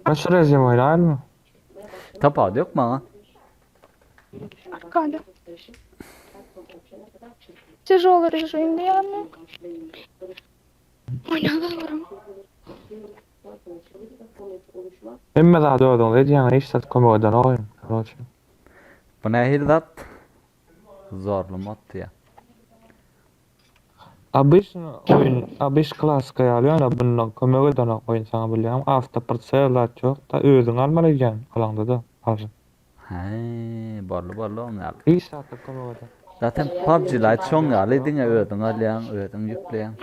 Kaç rejim oýnaýylmy? Tapawudy ýok maňa. Arkada. Тяжелый режим diýýärmi? Oýnaly Hemme zady özüňiz edýäňiz, hiç zat kömek edenok oýun. Karoçe. Bu nähili zat? Zorly mod diýýär. Obyçny oýun, obyç klassika ýaly ýöne bunda kömek edenok oýun saňa bilýäňmi awto prosel zat ýokda özüň almaly edýäň alaňdada arzy. Hä boldy boldy oň ýaly. Hiç zatda kömek eden. Zaten PUBG Lite şoň ýaly diňe özüň alýaň özüň ýükleýäň.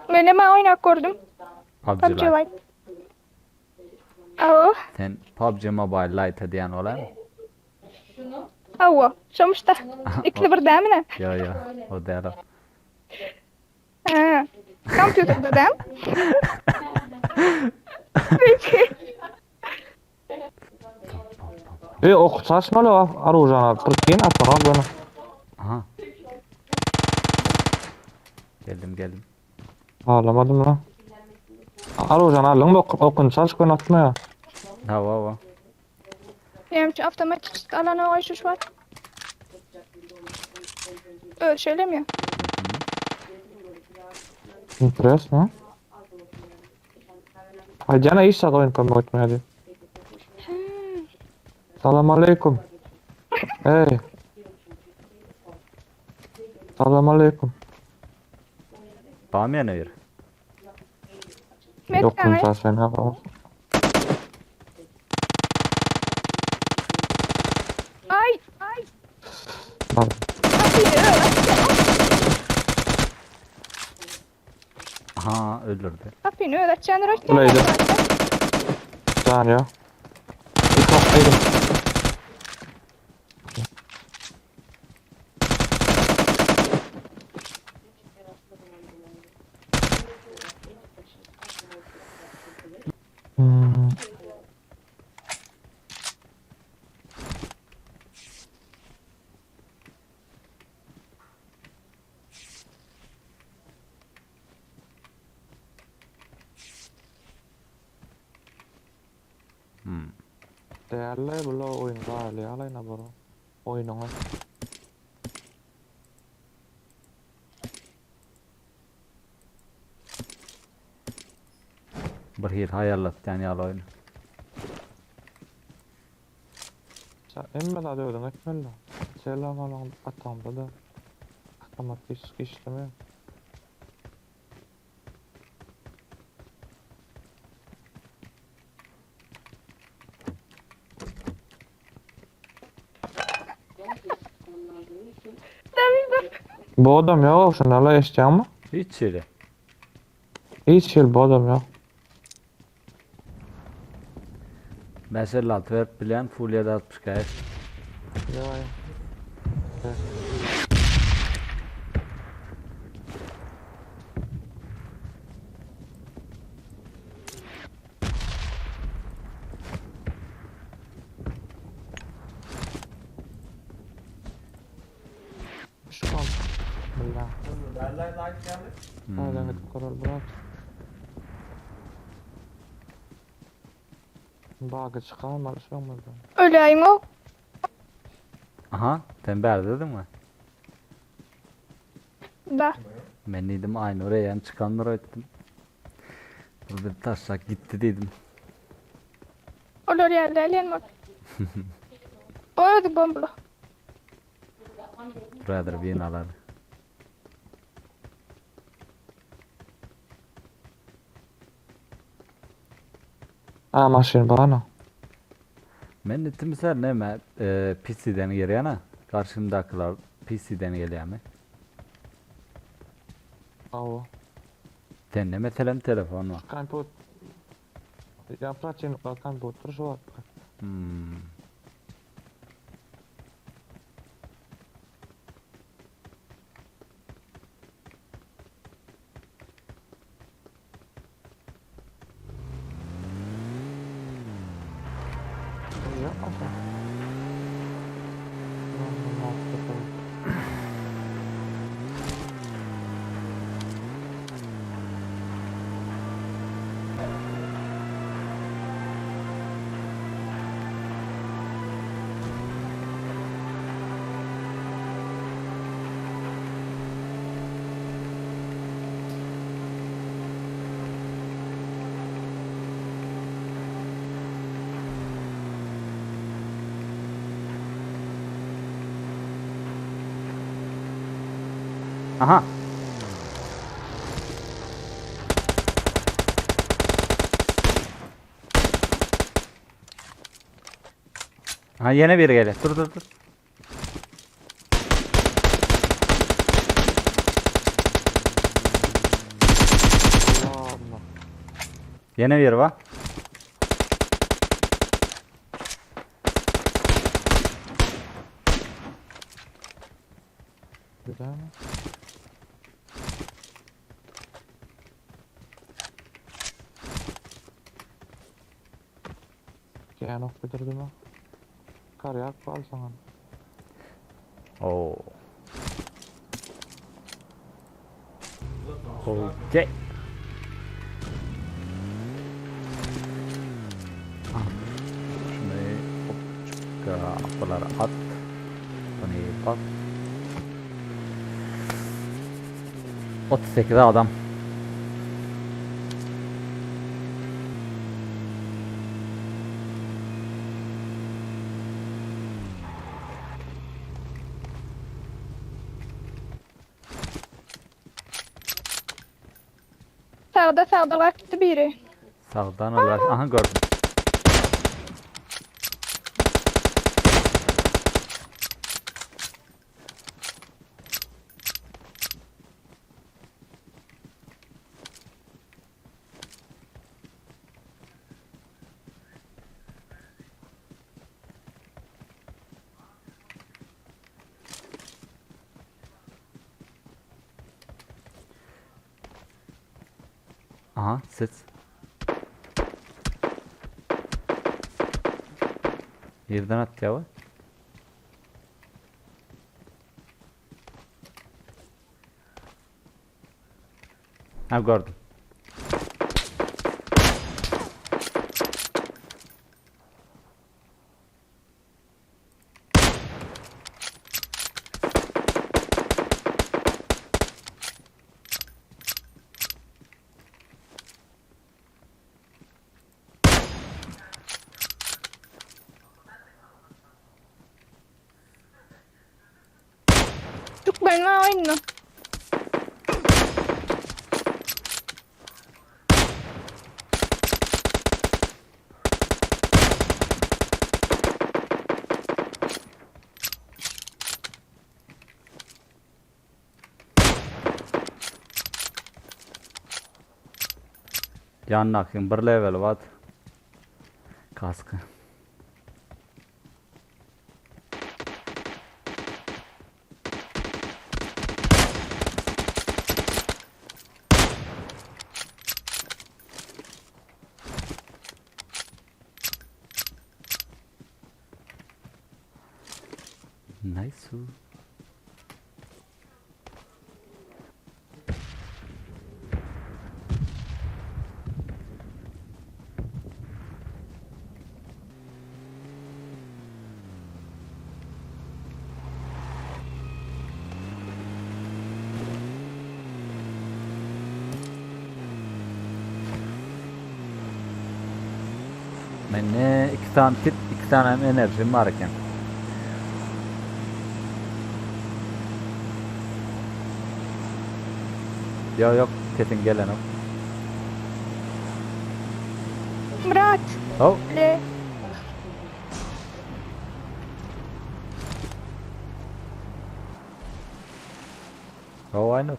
Menem oýnap gördüm. PUBG PUBG Lite. Lite. Aw. Sen PUBG Mobile Lite diýen bolaýmy? Hawa, şomuşda. Ikisi bir dämi ne? Ýo ýo, o däl o. Hä. Kompýuterde däl. Peki. E ok saçmaly aružany prikин atanok ýöne. Aha. Geldim geldim. Ağlamadym lan. Aružany aldyňmy ok okuny çalyş göni atmaýar. Hawa hawa. Näme üçin awtomatik alana şu wagt? Öyle şeýlemi? Interesno. Aýdýana hiç zat oýun kömek etmeýär diýip. Salam aleýkum. Hey. Salam aleýkum. Barmy ýene bir? Ýok, Metkan sen sen ha. Ay ay. Bar. Kapıyı öyle. Aha öldürdi. Kapıyı öyle açacaksın. Öyleydi. Can ýok. Bir toplaydym. Hmm. Hmm. Değerli bu oyun galiba alayna bro. Oýnuňy. Bir hil haýallatýan ýaly oýun. Sen hemme zady özüň etmeli. Selam alan atamda da avtomatik işlemiyor. Bu adam yok şunlarla yaşayan mı? Hiç hili. Hiç ýer bu adam yok. 556 berip bilýän full 762. Ya. Şu an. Billah. Hmm. Nereden gidip karar bırak. Bagı çıkarmalı şu an Öleyim o. Aha sen bärde dediňmi? Da. Men diýdim Aýnur eýýäm çykandyr öýtdüm. Bu bir taşlak gitdi diýdim. Olar ýerde elin bak. O ödü bombla. Brother binalar. Aa maşyn bana. Men etdim sen näme e, PC'den gelýän Karşymdakylar PC'den gelýärmi? Awa. Sen ne meselem telefon var. Komput. Ya protivnikler kompüter şu wagt. Hmm. Yapma sen. Lan, lan, lan. Aha. Ha ýene biri gelýär. Dur dur dur. Allah. Ýene biri bar. Güzel mi? Gelen ok bitirdi mi? Kar yak al sana. Oo. Okey. Ah, Şunu hopçukka apalara at. Bunu bak. 38 adam. Sağda sağda gaçtı biri. Sağdan olar. Aha gördüm. Aha ses. Yerden at ya. Ha gördüm. Çok ben var oyunu. Yanına akın bir level var. Kaskı. Nice. Mende iki sany kit, iki sany hem enerjim bar eken. Ýok, ýok, sesiň gelenok. Murat. How? Le. How Aynur?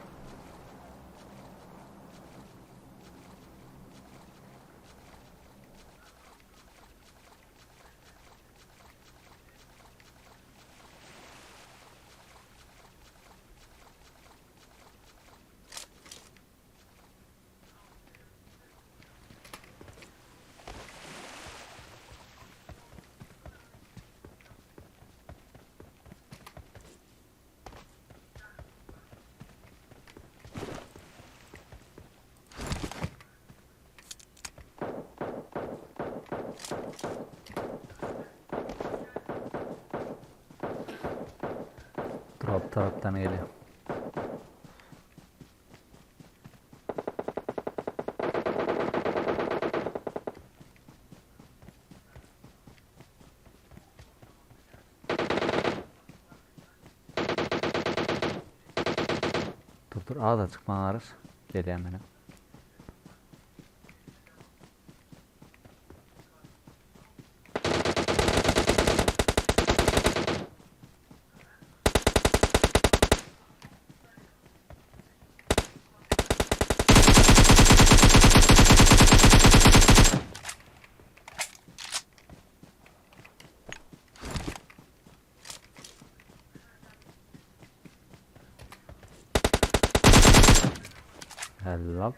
Drop tarapdan gelýär. Dur dur azajyk maňa garaş. Gelýän menem. Helal.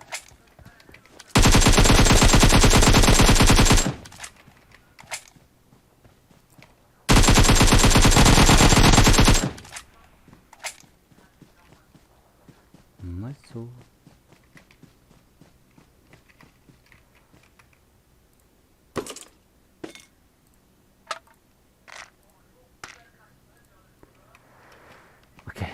Nice. Okey.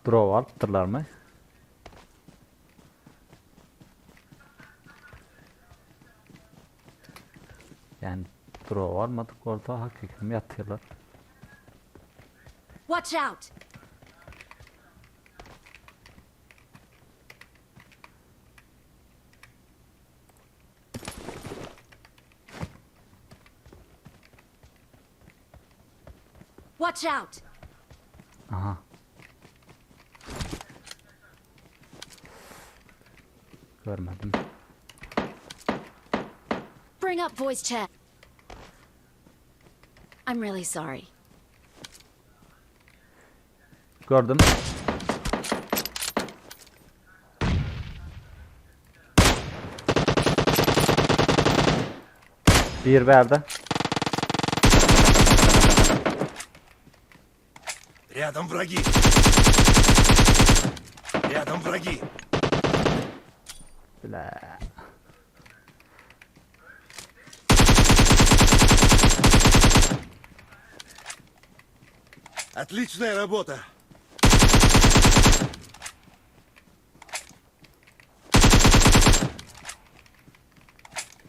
Drop alypdyrlarmy? Yani drop almadyk bolsa hakyky ýatyrlar. Watch out! Watch out! Aha. Görmedim. Bring up voice chat. I'm really sorry. Gördüm. Bir verdi. Рядом враги. Рядом враги. Bile. Отличная работа.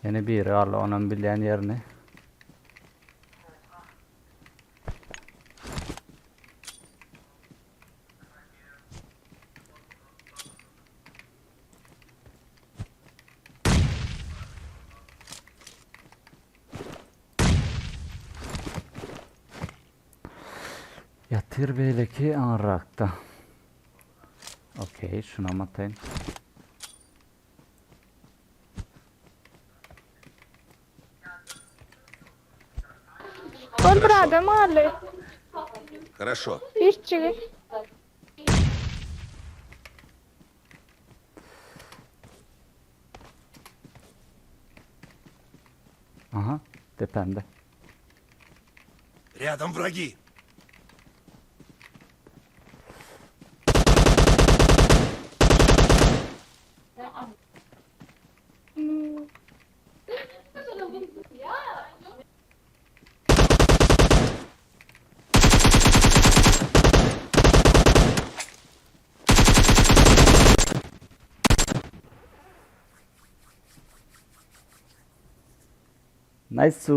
Ýene biri galdy, onam bilýän ýerini. Ýatyr beýleki aňyrrakda. Okey, şunam ataýyn. Ol bir adam galdy. Хорошо. Işçi. Aha, depämde. Рядом враги. Nice.